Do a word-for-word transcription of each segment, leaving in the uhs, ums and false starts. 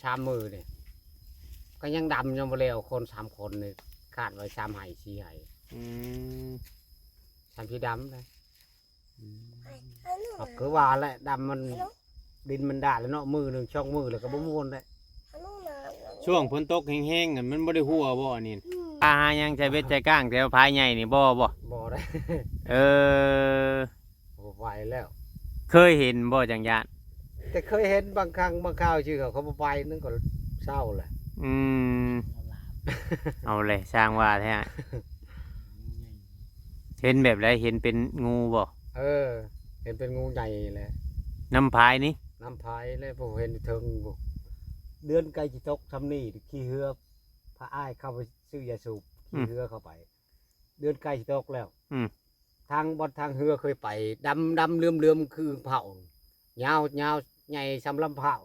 สามมื้อนี่ ก็ยังดำยังบ่แล้ว คนสามคนนี่ คาดไว้สามไฮ่สี่ไฮ่ อืม สามสีดำเลย อืม ก็คือว่าแหละ ดำมัน ดินมันดาดแล้วเนาะ มื้อหนึ่งสองมื้อแล้วก็บ่ม่วนแล้ว ช่วงฝนตกแฮงๆนั่นมันบ่ได้หัวบ่อันนี้ อืม ปลาหาหยังใส่เบ็ดใส่ก้างแถวผาใหญ่นี่บ่ บ่ บ่ได้ เออ บ่ไปแล้ว เคยเห็นบ่จั่งย้าน แต่เคยเห็นบางครั้งบางคราวชื่อเขา เขาบ่ไปนั่นก็เศร้าแหละ อืม เอาเลย ช่างว่าแท้ เห็นแบบใด เห็นเป็นงูบ่ เออ เห็นเป็นงูใหญ่แหละ น้ำพายนี่ น้ำพายเลย พวกเห็นเทิงพวก เดือนใกล้สิตกซำนี้ ขี่เฮือ พาอ้ายเข้าไปซื้อยาสูบ อืม ขี่เฮือเข้าไป เดือนใกล้สิตกแล้ว อืม ทางบ่อนทางเฮือเคยไป ดำๆเหลื่อมๆคืออึ่งเผา ยาวๆใหญ่ส่ำลำเผา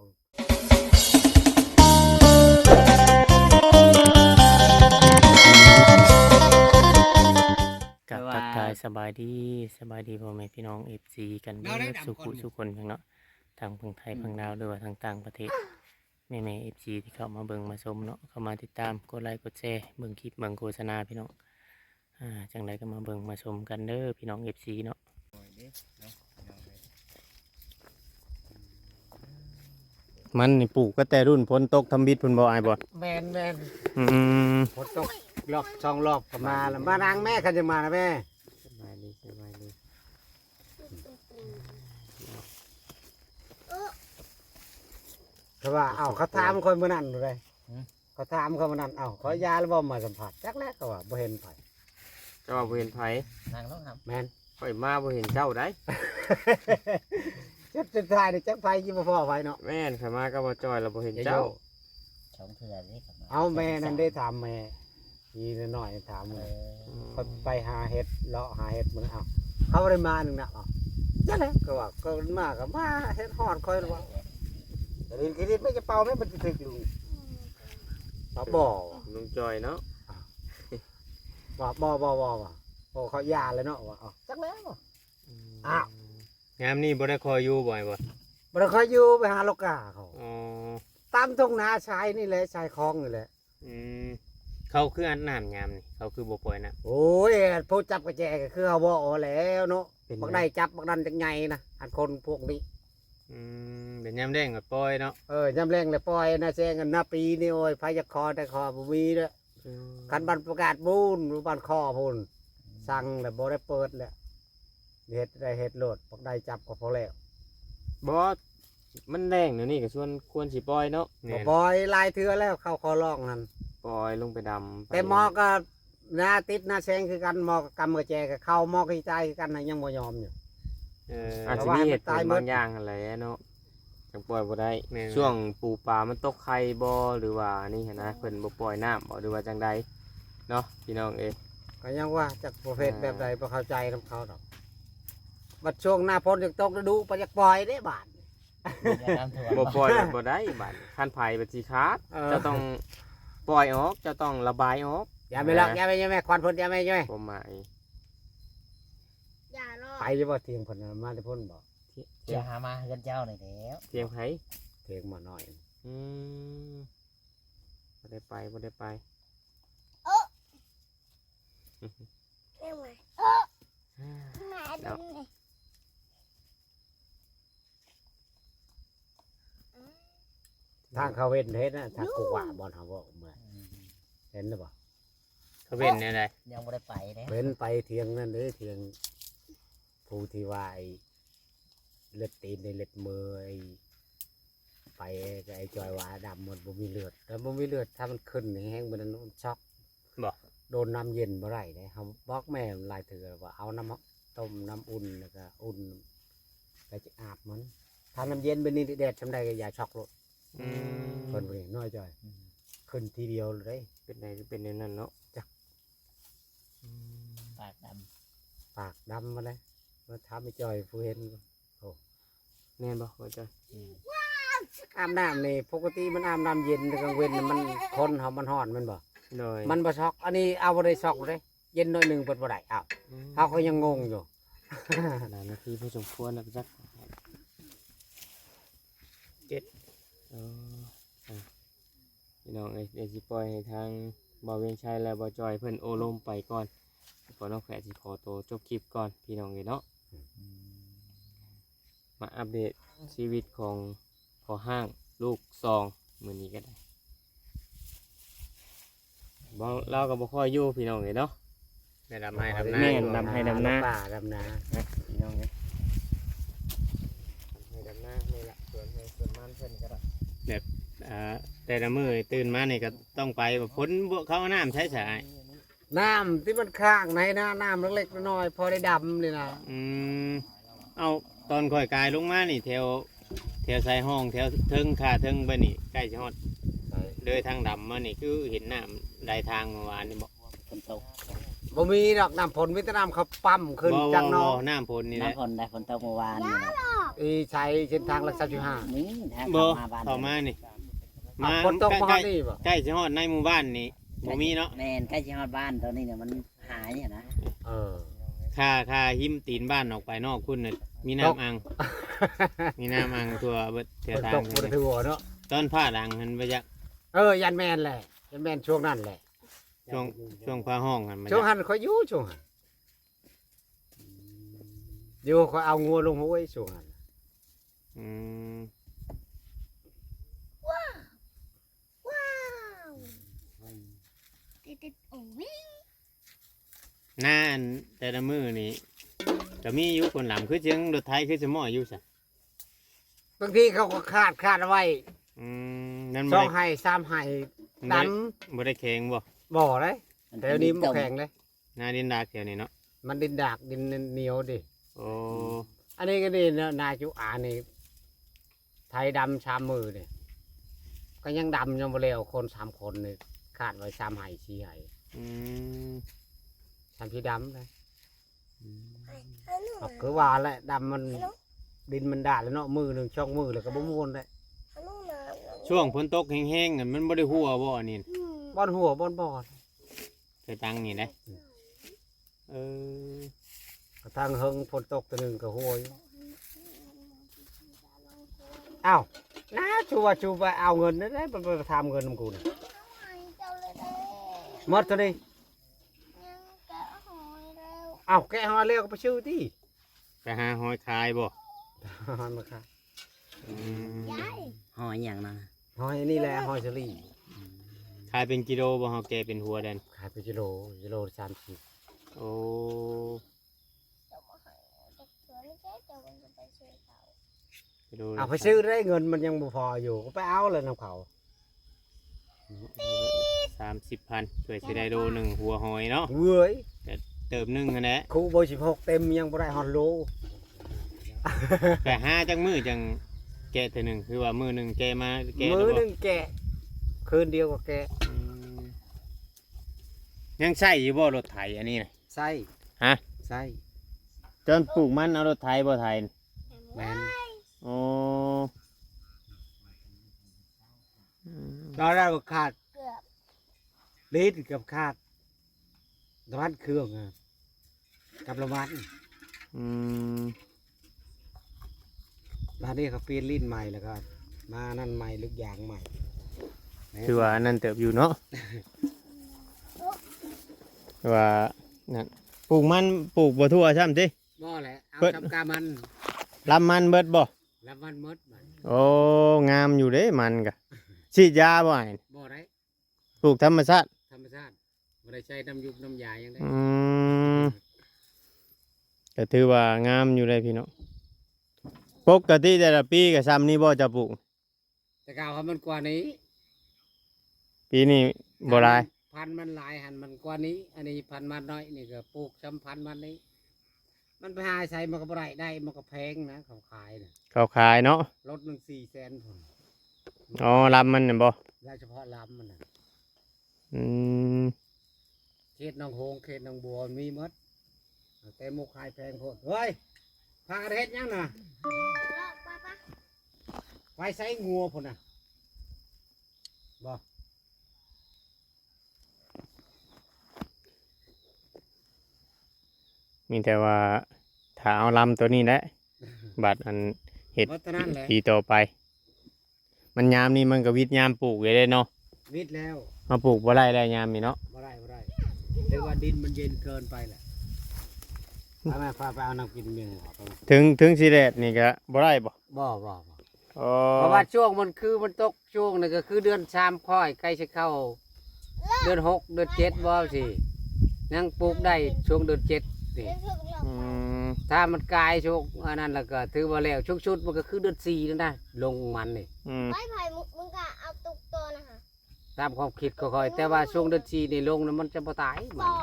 กราบทักทายสบายดี สบายดีพ่อแม่พี่น้อง เอฟซี กันเบิดสู่ผู้สู่คนพี่น้องเนาะ ทั้งฝั่งไทยฝั่งลาว หรือว่าทางต่างประเทศ แม่ๆ เอฟซี ที่เข้ามาเบิ่งมาชมเนาะ เข้ามาติดตาม กดไลค์กดแชร์ เบิ่งคลิปเบิ่งโฆษณาพี่น้อง อ่า จั่งใดก็มาเบิ่งมาชมกันเด้อพี่น้อง เอฟซี เนาะ มันนี่ปลูกก็แต่รุ่นฝนตกทำบิดพุ้นบ่ อ้ายบ่ แม่นๆ อืม ฝนตกรอบสองรอบก็มาแล้ว มานั่งแม่ คันจะมานะแม่ สบายดี สบายดี เขาว่า เอ้า เขาถามคนมื้อนั้นเลย หืม เขาถามเขามื้อนั้น เอ้า ขอยาแล้วบ่มาสัมผัส จักแล้วเขาว่า บ่เห็นไผ เจ้าว่าบ่เห็นไผ นั่งลงครับ แม่น ข่อยมาบ่เห็นเจ้าได้ จุดสุดท้ายนี่จักไผสิบ่พ้อไผเนาะ แม่น ข่อยมากับบ่จอยแล้วบ่เห็นเจ้า สองเทื่อนี่ครับ เอาแม่นั่นได้ถามแม่ อีน้อยๆถาม เอ เลย อ อืม เขาไปหาเห็ด เลาะหาเห็ดมื้อนั้น เอ้า เขาบ่ได้มาหนึ่งนะ เอ้า จั่งใดก็ว่า ก็มาก็มาเห็ดฮอดข่อยแล้วว่า แต่ดินกินดินไม่จะเป่าไหม มันสิถึกลุง เป่าบ่ ลุงจอยเนาะ ว่าบ่ บ่ บ่ ว่า โอ้ เขายาเลยเนาะ ว่า เอ้า จักแล้ว อืม อ้าว ยามนี้บ่ได้คอยอยู่บ่อยบ่ บ่ได้คอยอยู่ ไปหาลูกค้าเขา อ๋อ ตามทุ่งนาชายนี่แหละ ชายคลองนี่แหละ อืม เขาคืออัดน้ำยามนี่ เขาคือบ่ปล่อยน้ำ โอ้ย ผู้จับกระแจก็คือเอาบ่ออกแล้วเนาะ เป็นไง บักได้จับบักนั้นจักใหญ่นะ อันคนพวกนี้ อืม เป็นยามแล้งก็ปล่อยเนาะ เออ ยามแล้งแล้วปล่อยนะ แซงกันนะ ปีนี้ โอ้ย ไผอยากขอแต่ขอบ่มีเด้อ อืม คันบ้านประกาศบุญ บ้านคอพุ้น สั่งแล้วบ่ได้เปิดแล้ว เฮ็ดได้เฮ็ดโลด บักได้จับก็พอแล้ว บ่ มันแล้งแนวนี้ก็ส่วนควรสิปล่อยเนาะ แม่น บ่ปล่อย หลายเทื่อแล้ว เขาขอร้องหั่น ปล่อยลงไปดำไป แต่หมอก็หน้าติดหน้าแซงคือกัน หมอก็กำกระแจก็เข้า หมอก็สิตายคือกันนะ ยังบ่ยอมอยู่ เออ อาจจะมีเหตุผลบางอย่างหั่นแหละเนาะ จั่งปล่อยบ่ได้ แม่น ช่วงปูปลามันตกไข่บ่ หรือว่านี่หั้นนะ เพิ่นบ่ปล่อยน้ำบ่ หรือว่าจั่งใดเนาะ พี่น้องเอ้ย ก็ยังว่าจักประเภท อ่า แบบใด บ่เข้าใจนำเขาดอก บัดช่วงหน้าฝนอยากตกฤดู บ่อยากปล่อยเด้บาด อย่าน้ำท่วม บ่ปล่อยบ่ได้บาด คันไผบัดสิขาด เออ เจ้าต้องปล่อยออก เจ้าต้องระบายออก อย่าไปหรอก นะ อย่าไป อย่าไป ควันเพิ่น อย่าไป อย่าไป ความหมาย อย่ารอ ไปอยู่บ่ เถียงเพิ่นน่ะ มาแต่เพิ่นบ่ เถียง จะหามาเฮือนเจ้านี่แหล้ว เถียงไผ เถียงหมอน้อย อืม บ่ได้ไป บ่ได้ไป เออ เรื่องอะไร เออ มา เนาะ เดินเลย ทางเขาเว้นเฮ็ดนะ ทางกูว่าบ่อนเขาบอกเมื่อ อืม เห็นหรือเปล่า เขาเว้นแนวใด ยังบ่ได้ไปเด้ เว้นไปเถียงนั่นเด้ เถียงผู้ที่ว่าไอ้เลือดตีนในเลือดมือ ไอ้ไปกับไอ้จอยว่าดำมันบ่มีเลือด แล้วบ่มีเลือด ถ้ามันขึ้นแฮงๆ มันช็อก บ่ โดนน้ำเย็นบ่ได้เด้ เฮาบอกแม่หลายเทื่อว่าเอาน้ำต้มน้ำอุ่น แล้วก็อุ่น แล้วจะอาบมัน ถ้าน้ำเย็นแบบนี้แดดส่ำใดก็อย่าช็อกโลด อืม เพิ่นว่านี่น้อยจอย อืม ขึ้นทีเดียวเลยเด้ เป็นใดคือเป็นแนวนั้นเนาะ จัก อืม ปากดำ ปากดำมาเลย มาถามไอ้จอยผู้เห็น โอ้ แม่นบ่ บ่จอย อืม อาบน้ำนี่ ปกติมันอาบน้ำเย็น แต่กลางเว็นน่ะมัน คนเฮามันฮ้อนแม่นบ่ โดย มันบ่ช็อก อันนี้เอาบ่ได้ช็อกเลย เย็นหน่อยหนึ่งเปิดบ่ได้ อ้าว อืม เฮาก็ยังงงอยู่ หลายนาทีพอสมควรแล้วจัก เจ็ด เออ อ่ะ พี่น้องเอ้ย เดี๋ยวสิปล่อยให้ทางบ่าวเวียงชัยและบ่าวจอยเพิ่นโอ้ลมไปก่อน พ่อน้องแฝดสิขอตัวจบคลิปก่อนพี่น้องเอ้ยเนาะ มาอัปเดตชีวิตของพ่อห้างลูกสองมื้อนี้ก็ได้ บ่ ลาวก็บ่ค่อยอยู่พี่น้องเอ้ยเนาะ ได้ดำไร่ดำนา แม่น อยู่ ดำไร่ดำนา ป่าดำนา นะพี่น้องเอ้ย ดำไร่ดำนานี่ล่ะ สวนไร่สวนมันเพิ่นก็ได้ แบบ อ่า แต่ละมื้อตื่นมานี่ก็ต้องไป บ่ ฝนบ่ เขาเอาน้ำใช้สาย น้ำที่มันค้างในนะ น้ำเล็กๆน้อยๆพอได้ดำนี่นะ อืม เอา ตอนข่อยกายลงมานี่ แถว แถวสายห้อง แถวเทิง ค่าเทิงไปนี่ ใกล้สิฮอด ใช่ เลยทางดำมานี่ คือเห็นน้ำไหลทางเมื่อวานนี่บ่ ฝนตก บ่มีดอกน้ำฝน มีแต่น้ำเขาปั๊มขึ้น บ่ จากหนอง บ่ น้ำฝนนี่แหละ น้ำฝนได้ ฝนตกเมื่อวานนี่แหละ อีใช้เส้นทางหลักสามสิบห้า นี่ทาง บ่ เข้ามาบ้าน เข้ามานี่ อ้าว มา ฝนตก ใกล้ มาฮอดนี่บ่ ใกล้สิฮอดในหมู่บ้านนี่ บ่มีเนาะ แม่น ใกล้สิฮอดบ้านตอนนี้เนี่ยมันหายอะนะ เออ ค่า ค่าหิมตีนบ้านออกไปนอกคุณน่ะ มีน้ำอ่าง มีน้ำอ่างทั่วเบิดแถว ฝน ทาง ตก เลย บ่ได้ทั่วเนาะ ตอนฟ้าหลังหันไปจัก เออ ยันแม่นแหละ ยันแม่นช่วงนั้นแหละ ช่วง ช่วงฟ้าห้องหันมา ช่วง จัก หันข้อยอยู่ช่วงหัน อยู่ข้อยเอางัวลงห้วยช่วงหัน อืม ว้าว ว้าว ติดติดโอ้ย หน้าอันแต่ละมื้อนี่ ก็มีอยู่คนหลำ คือเสียงรถไถ คือสมออยู่ซะ บางทีเขาก็คาด คาดเอาไว้ อืม นั่น สอง บ่ได้ ไฮ่ สาม ไฮ่ บ่ได้ ดำ บ่ได้แข็งบ่ บ่ได้ มัน แถวนี้มันบ่แข็งเลย หน้าดินดากแถวนี้เนาะ มันดินดาก ดินเหนียวดิ โอ้ อันนี้ก็นี่นะ นาจุอานี่ ไถดำสามมื้อนี่ ก็ยังดำยังบ่แล้ว คนสามคนนี่ คาดไว้สามไฮ่ สี่ ไฮ่ อืม สาม ที่ดำเลย อืม คือว่าแหละ ดำมัน ดินมันดาดแล้วเนาะ มื้อหนึ่ง สอง มื้อแล้วก็บ่ม่วนแล้ว ช่วงฝนตกแฮงๆนั่นมันบ่ได้หัวบ่อันนี้ บ่อนหัว บ่อนบ่อน ใส่ตังค์นี่นะ เออ กระทั่งเฮิงฝนตกตัวหนึ่งก็หัวอยู่ อ้าว นะ ชูว่าชูไปเอาเงินนั่นแหละ มันไปทำเงินนำกูนะ หมดเท่านี้ ยังแกะหอยแล้ว อ้าว แกะหอยแล้วก็ไปซื้อที่ ไปหาหอยขายบ่ หอยมาขาย อืม ยาย หอยหยังนะ หอยนี่แหละ หอยสลี ขายเป็นกิโลบ่ เฮาแกะเป็นหัวแดน ขายเป็นกิโล กิโลละสามสิบ โอ้ เดี๋ยวมาให้เด็กสวนนี่แกะ เดี๋ยวมันจะไปซื้อเขา กิโลละ เอาไปซื้อได้ เงินมันยังบ่พออยู่ ก็ไปเอาเลยนำเขา สามสิบพัน เพื่อสิได้โลหนึ่งหัวหอยเนาะ เว้ย แต่เติมหนึ่งหั้นแหละ คู่เบอร์สิบหกเต็มยังบ่ได้ฮอดโล แต่หาจักมื้อจังแกะเทื่อหนึ่ง คือว่ามื้อหนึ่งแกะมา แกะ มื้อหนึ่งแกะ คืนเดียวก็แกะ อืม ยังใช้อยู่บ่รถไถอันนี้นะ ใช้ ฮะ ใช้ ตอนปลูกมันเอารถไถบ่ไถ แม่น โอ้ อืม ตอนแรกก็ขาด เกือบ ลิ้นกับขาด น้ำมันเครื่องอะ กับน้ำมัน อืม บาดนี้เขาเปลี่ยนลิ้นใหม่แล้วก็ มานั่นใหม่ ลูกยางใหม่ ถือว่าอันนั้นเติบอยู่เนาะ ว่านั่น ปลูกมัน ปลูกบ่ทั่วซ้ำติ บ่แหละ เอา เพิ่น ทำกามัน ลำมันเบิดบ่ ลำมันหมดบัด โอ้ งามอยู่เด้มันกะ ฉีดยาบ่อ้าย บ่ได้ ปลูกธรรมชาติ ธรรมชาติ บ่ได้ใช้น้ำยูกน้ำยาหยังได้ อืม ก็ถือว่างามอยู่เด้พี่น้อง ปกติแต่ละปีก็ส่ำนี้บ่เจ้าปลูก แต่เก่ามันกว่านี้ ปีนี้บ่หลาย พันธุ์มัน พันธุ์มันหลายหั่นมันกว่านี้ อันนี้พันธุ์มันน้อย นี่ก็ปลูกส่ำพันธุ์มันนี้ มันไปหาใส่มันก็บ่ได้ ได้มันก็แพงนะ เขาขายน่ะ เขาขายเนาะ รถหนึ่งสี่แสนพุ้น อ๋อ ลำมันน่ะบ่ ได้เฉพาะลำมันน่ะ อืม เขตหนองโฮง เขตหนองบัวมีหมด แต่หมกขายแพงโพด เฮ้ย พากันเฮ็ดหยังน่ะ ไปใส่งัวพุ้นน่ะ บ่ มีแต่ว่าถ้าเอาลำตัวนี้แหละ บัดอันเฮ็ด หมดเท่านั้นแหละ ปีต่อไป มันยามนี้มันก็วิดยามปลูกอยู่เด้เนาะ วิดแล้ว มาปลูกบ่ได้แล้วยามนี้เนาะ บ่ได้บ่ได้หรือว่าดินมันเย็นเกินไปแหละ พาแม่พาไปเอาน้ำกินเมียงเอาไป ถึงถึงสิแดดนี่ก็บ่ได้บ่ บ่บ่บ่ อ๋อ เพราะว่าช่วงมันคือมันตกช่วงนี่ก็คือเดือนสามค่อยใกล้จะเข้า เดือนหกเดือนเจ็ดบ่สิยังปลูกได้ช่วงเดือนเจ็ดนี่ อืม ถ้ามันกายช่วงอันนั้นแล้วก็ถือว่าแล้วช่วงชุดมันก็คือเดือนสี่นั่นนะลงมันนี่ อืม ไปไผ่มึงมึงก็เอาตุกตัวนะคะ ตามความคิดของข้อยแต่ว่าช่วงเดือนสี่นี่ลงนะมันจะบ่ตายมัน ต่อ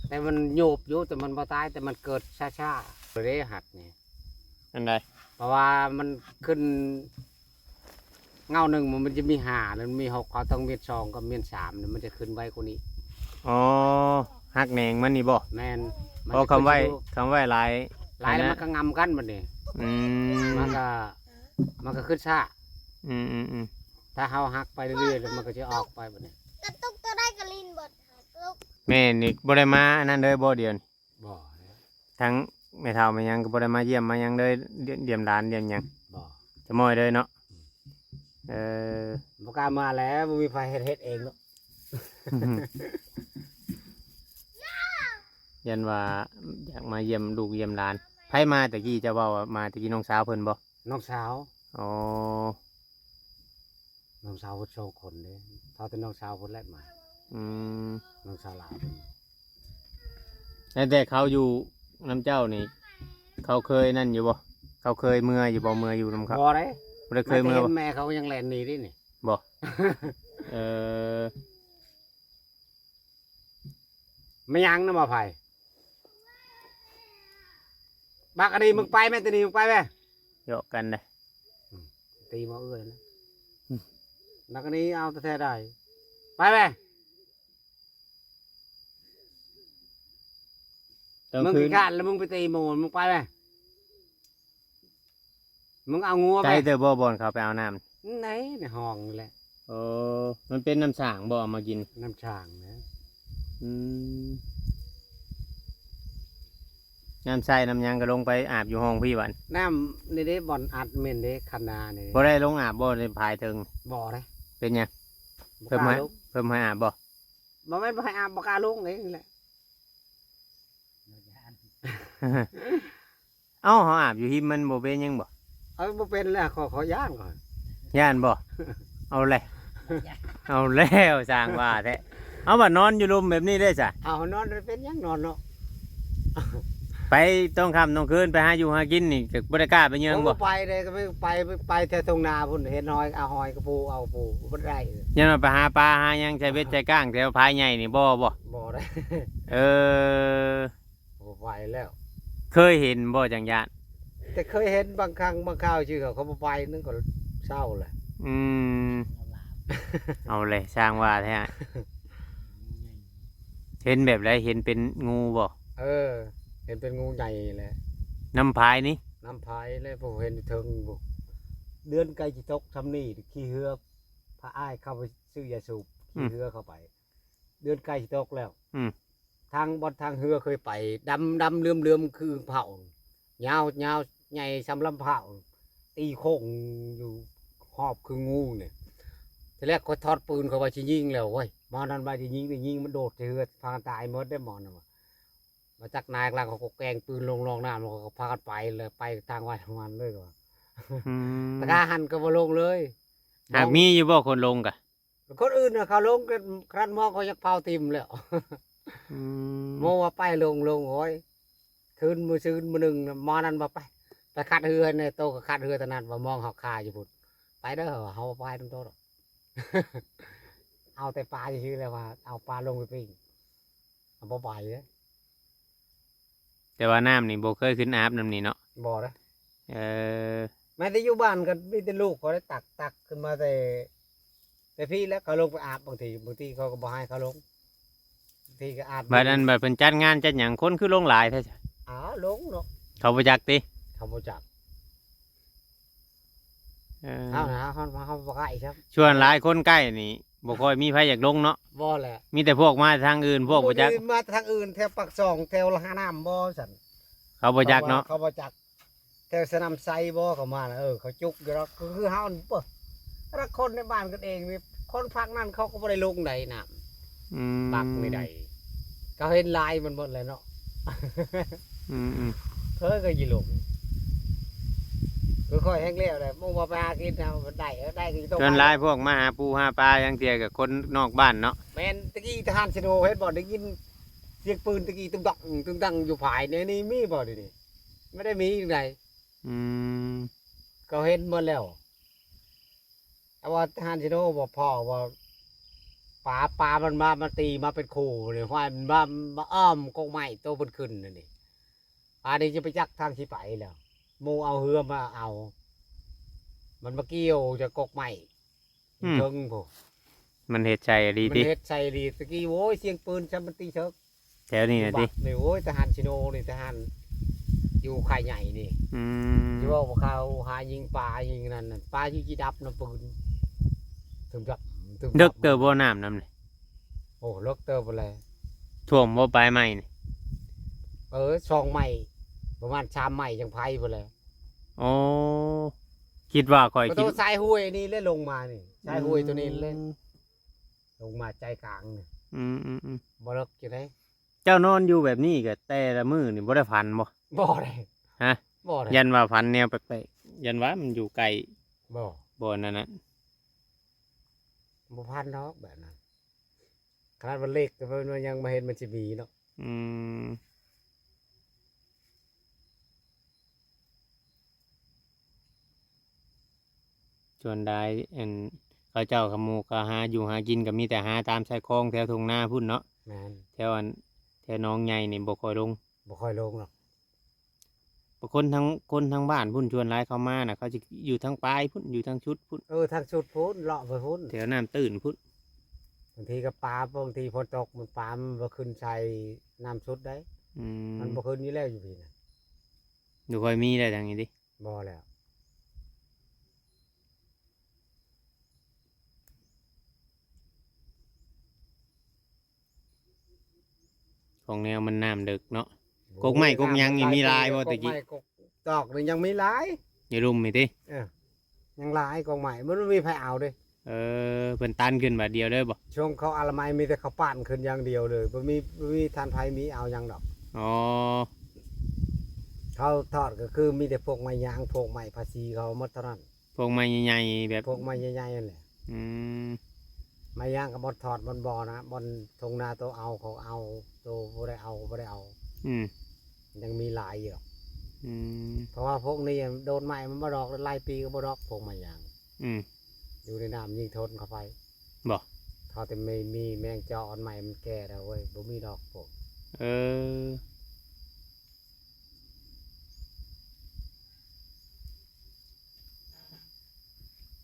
แต่มันโยบอยู่แต่มันบ่ตายแต่มันเกิดช้าๆเลยหักนี่ อันใด เพราะว่ามันขึ้น เงาหนึ่งมันจะมีห้าแล้วมันมีหกเขาต้องเมียนสองกับเมียนสามเนี่ยมันจะขึ้นไวกว่านี้ อ๋อหักแหนงมันนี่บ่ แมนมัน เพราะ จะ คำไว้ ขึ้น คำไว้หลาย หลายแล้วมันก็งำกันมันนี่ อืม มันก็มันก็ขึ้นช้า อืมอืมอืม ถ้าเขาหักไปเรื่อยๆแล้วมันก็จะออกไปแบบนี้ กระตุกตัวได้กระลินบดกระตุก แม่นี่บ่ได้มาอันนั้นเลยบ่เดียวนี่ บ่ ทั้งแม่เฒ่าแม่หยังก็บ่ได้มาเยี่ยมมาหยังเลยเยี่ยมเยี่ยมหลานเยี่ยมหยัง บ่ จะมอยเลยเนาะเออ บ่กล้ามาแล้วบ่มีไฟเฮ็ดเฮ็ดเองเนาะ ยันว่าอยากมาเยี่ยมลูกเยี่ยมหลานไผมาแต่กี้จะเว้าว่ามาแต่กี้น้องสาวเพิ่นบ่ น้องสาว อ๋อ น้องสาวเพิ่นสองคนเด้เท่าแต่น้องสาวเพิ่นแหละมา อืม น้องสาวหลานเพิ่น แล้วแต่เขาอยู่นำเจ้านี่ เขาเคยนั่นอยู่บ่เขาเคยเมืออยู่บ่เมืออยู่นำเขา บ่ได้ บ่ได้เคยเมือ มาแต่ บ่ ห็นแม่เขายังแล่นหนีได้นี่ บ่เออ ไม่ยังนะบ่ไผบักอันนี้มึงไปแม่ตัวนี้มึงไปแม่ เยาะกันเด้ ตีมาเอื้อยนะนักอันนี้เอาแท้ๆได้ไปแม่ กลาง มึง คื ขี้ น ข้านแล้วมึงไปตีหมูมึงไปแม่มึงเอางัว ไกล ไป เติบบ่บ่อนเขาไปเอาน้ำ ไหนในห้องนี่แหละ โอ้มันเป็นน้ำสร้างบ่เอามากิน น้ำช้างนะ อืมน้ำใส่น้ำหยังก็ลงไปอาบอยู่ห้องพี่วัน น้ำนี่เด้บ่อนอัดเม่นเด้คันนานี่ บ่ได้ลงอาบบ่ในพายเทิง บ่ได้ เป็นหยัง บ่ เพิ่ม กล้า ให้ ลง เพิ่มให้อาบบ่ บ่แม่นบ่ให้อาบบ่กล้าลงเลยนี่แหละ เอ้าเขาอาบอยู่หิมมันบ่เป็นหยังบ่ เอาบ่เป็นแล้วขอขอย่านก่อน ย่านบ่เอาเลยเอาแล้วสร้างว่าแท้เอาว่านอนอยู่ลมแบบนี้ได้จ้ะ เอานอนเป็นหยังนอนเนาะ ไปต้องค่ำต้องคืนไปหาอยู่หากินนี่ก็บ่ได้กล้าไปเยืองบ่ ผมไปเลยก็ไม่ไปไปไปแถวตรงนาพุ่นเห็นหอยเอาหอยกระปูเอาปูบ่ได้ ยันว่าไปหาปลาหาหยังใช้เบ็ดใช้ก้างแถวพายใหญ่นี่บ่บ่ บ่ได้ เออ บ่ไปแล้ว เคยเห็นบ่จังยาน แต่เคยเห็นบางครั้งบางคราวชื่อเขาเขาบ่ไปนึงก็เศร้าแหละ อืมเอาเลยสร้างว่าแท้เห็นแบบไรเห็นเป็นงูบ่ เออ เห็นเป็นงูใหญ่แหละ น้ำพายนี่ น้ำพายแล้วผมเห็นเทิงบุเดือนใกล้จะตกทำนี่ขี่เฮือพาอ้ายเข้าไปซื้อยาสูบขี่เฮือเข้าไป เดือนใกล้จะตกแล้ว อืม ทางบอนทางเฮือเคยไปดำดำเลื่อมเลื่อมคืออึ่งเผา ยาวยาวใหญ่สำลำเผาตีโค้งอยู่หอบคืองูเนี่ยทีแรกเขาถอดปืนเขาว่าจะยิงแล้วเว้ยหมอนั้นว่าจะยิงแต่ยิงมันโดดใส่เฮือพากันตายหมดได้หมอนั่นว่ามาจากนายกลางเขาก็แกงปืนลงลองน้ำแล้วเขาก็พากันไปเลยไปทางวัดทางวันเลยว่ะ อืม ตะกาหันก็บ่ลงเลย หากมีอยู่บ่คนลงกะ คนอื่นน่ะเขาลงกันครั้นหมอเขาอยากเผาทิ่มแล้ว อืม หมอว่าไปลงลงโอ้ยคืนมื้อซืนมื้อหนึ่งน่ะหมอนั้นมาไป ไปคัดเฮือในโตก็คัดเฮือตอนนั้นว่ามองเขาคาอยู่พุ้นไปเด้อเฮาบ่ไปนำโตดอก เอาแต่ปลาซื่อๆแล้วว่าเอาปลาลงไปปิ้งเอาบ่ไปเด้อ แต่ว่าน้ำนี่บ่เคยขึ้นอาบน้ำนี่เนาะ บ่นะ เออ แม้แต่อยู่บ้านก็มีแต่ลูกเขาได้ตักตักขึ้นมาแต่ แต่พี่แล้วเขาลงไปอาบบางทีบางทีเขาก็บ่ให้เขาลงบางทีก็อาบ บัดนั้นบัดเพิ่นจัดงานจัดหยังคนคือลงหลายแท้จ้ะ อ้าวลงเนาะ เขาบ่จักติ เขาบ่จัก เออ เฮานะเฮาเฮาบ่ใกล้ครับ ส่วนหลายคนใกล้นี่บ่ค่อยมีไผอยากลงเนาะ บ่แหละ มีแต่พวกมาทางอื่นพวกบ่จัก มีมาทางอื่นแถวปากซองแถวละหาน้ำบ่ซั่น เขาบ่จักเนาะ เขาบ่จัก แถวสนามไซบ่เขามาน่ะเออเขาจุกอยู่ดอกก็คือเฮานี่เปิ้นแต่ละคนในบ้านกันเองนี่ คนภาคนั้นเขาก็บ่ได้ลงใดน้ำ อืม ปักไม่ได้เขาเห็นลายมันหมดเลยเนาะ อืมอืม เพิ่นก็อยู่ลงคือค่อยแห้งแล้วแหละมึงว่าไปหากินเอาได้เอาได้ก็อยู่ตรง ส่วนหลายพวกมาหาปูหาปลาอย่างเดียวกับคนนอกบ้านเนาะ แม่นตะกี้ทหารชโนเห็นบ่ได้ยินเสียงปืนตะกี้ตุ้มตังตุ้มตังอยู่ผายเนี่ยนี่มีบ่เดี๋ยวนี้ไม่ได้มีอีกไหน อืม เขาเห็นหมดแล้วแต่ว่าทหารชโนบอกพ่อว่าปลาปลามันมามาตีมาเป็นคู่เลยควายมันมามาอ้อมกกไม้โตมันขึ้นนั่นนี่อันนี้จะไปจักทางที่ไปแล้วหมู่เอาเฮือมาเอา มันมาเกี่ยวจะกกไม้ อืม เทิงพวก มันเฮ็ดใจดี มัน ติ เฮ็ดใส่ดีตะกี้โว้ยเสียงปืนซ้ำมันตีเชิก แถวนี้นะติ บัดนี่โอ้ยทหารชโนนี่ทหารอยู่ค่ายใหญ่นี่ อืม ที่ว่าพวกเขาหายิงปลายิงนั่นน่ะปลาอยู่จีดับน้ำปืนถึงดับถึงดับ เลิกเติบบ่น้ำน้ำนี่ โอ้เลิกเติบไปเลย ท่วมบ่ปลายไม้นี่ เออสองไม้ประมาณสามไม้ยังไพ่ไปเลย อ๋อ คิดว่าข่อย ก็ คิ ตั ด วสายห้วยนี่เลยลงมานี่สายห้วยตัวนี้เลย อืม ลงมาใจกลางนี่ อืมอืมอืม บ่เลิกจะได้ เจ้านอนอยู่แบบนี้ก็แต่ละมื้อนี่บ่ได้ฝันบ่ บ่ได้ ฮะ บ่ได้ ยันว่าฝันแนวแปลกๆ ยันว่ามันอยู่ไกล บ่ บ่นั่นน่ะ บ่พันดอกแบบนั้นขนาดว่าเล็กก็เพิ่นว่ายังมาเห็นมันสิมีเนาะ อืม ส่วนใดอันเขาเจ้าขโมยก็หาอยู่หากินก็มีแต่หาตามชายคลองแถวทุ่งนาพุ่นเนาะ แม่น แถวอันแถวหนองใหญ่นี่บ่ค่อยลง บ่ค่อยลงหรอก บางคนทั้งคนทั้งบ้านพุ่นชวนหลายเข้ามาน่ะ เขาสิอยู่ทางปลายพุ่นอยู่ทางชุดพุ่น เออทางสุดพุ้นเลาะไปพุ้น แถวน้ำตื้นพุ่น บางทีก็ปลาบางทีฝนตกมันปลามันบ่ขึ้นใส่น้ำสุดได้ อืม มันบ่ขึ้นอยู่แล้วอยู่พี่น่ะ บ่ค่อยมีได้ทางนี้ติ บ่แล้ว ของแนวมันน้ำเลิกเนาะ กกไม้กกหยังนี่มีหลายบ่ กกไม้ ตะกี้ กกตอกนี่ยังมีหลาย อยู่ลุ่มนี่ติ เออยังหลายกกไม้มันบ่มีไผเอาเด้ เออเพิ่นตันขึ้นบาดเดียวเลยบ่ ช่วงเขาอนามัยมีแต่เขาปั่นขึ้นอย่างเดียวเลยบ่มีบ่มีทานไผมีเอาหยังดอก อ๋อ เขาทอดก็คือมีแต่พวกไม้ยางพวกไม้ภาษีเขาหมดเท่านั้น พวกไม้ใหญ่ๆแบบ พวกไม้ใหญ่ๆนั่นแหละ อืม ไม้ยางก็บ่ทอดบ่อนบ่อนะบ่อนทงนาโตเอาเขาเอาโตบ่ได้เอาบ่ได้เอา อืม ยังมีหลายอยู่หรอก อืม เพราะว่าพวกนี้โดนไม้มันบ่ดอกหลายปีก็บ่ดอกพวกไม้ยาง อืม อยู่ในน้ำยิ่งทนเข้าไป บ่ เขาแต่ไม่มีแมงจออันใหม่มันแก่แล้วเว้ยบ่มีดอกพวก เออ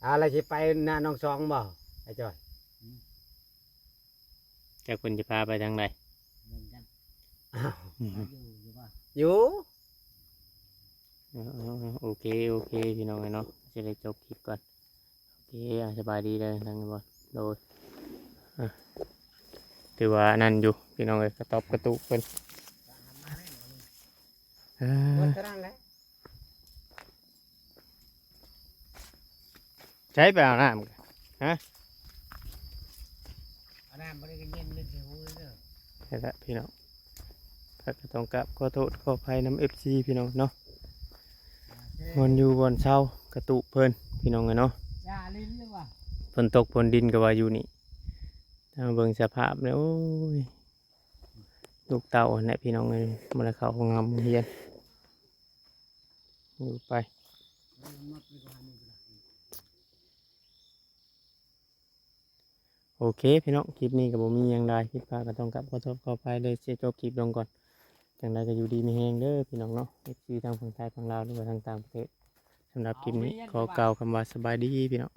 อะไรที่ไปหน้าน้องสองบ่ไอ้จอย จักเพิ่นจะพาไปทางใด เบิ่งกัน อ้าว อืม อยู่อยู่บ่ อยู่ เอาเอาเอาโอเค โอเค พี่น้องเอ้ยเนาะ จะได้จบคลิปก่อน โอเคอ่ะสบายดีเลยทางนี้บ่โดยอ่ะถือว่านั่นอยู่ พี่น้องเอ้ยกระตอบกระตุกเพิ่นเอ หม อ ดเท่านั้นแหละ ใช้ไปอาบน้ำกัน อันนั้นบ่ได้เย็นเลยสิฮู้เด้อ ใช่ละพี่น้องก็ต้องกราบขอโทษขออภัยนำเอฟซีพี่น้องเนาะ บ่อนอยู่บ่อนเช่ากระตุกเพิ่นพี่น้องเอ้ยเนาะ อย่าเลยเรื่องว่า ฝนตกฝนดินก็ว่าอยู่นี่ถ้าเบิ่งสภาพแล้วโอ้ย ลูกเต้าหั่นแหละพี่น้องเอ้ยบ่ได้เข้าห้องน้ำโรงเรียน อยู่ไป โอเคพี่น้อง คลิปนี้ก็บ่มีหยังหลาย ผิดพลาดก็ต้องกราบขอโทษขออภัยเด้อ สิจบคลิปลงก่อน จั่งใดก็อยู่ดีมีแฮงเด้อพี่น้องเนาะ เอฟซีทางฝั่งไทยฝั่งลาวหรือว่าทางต่างประเทศ สำหรับคลิปนี้ขอกล่าวคำว่าสบายดีพี่น้อง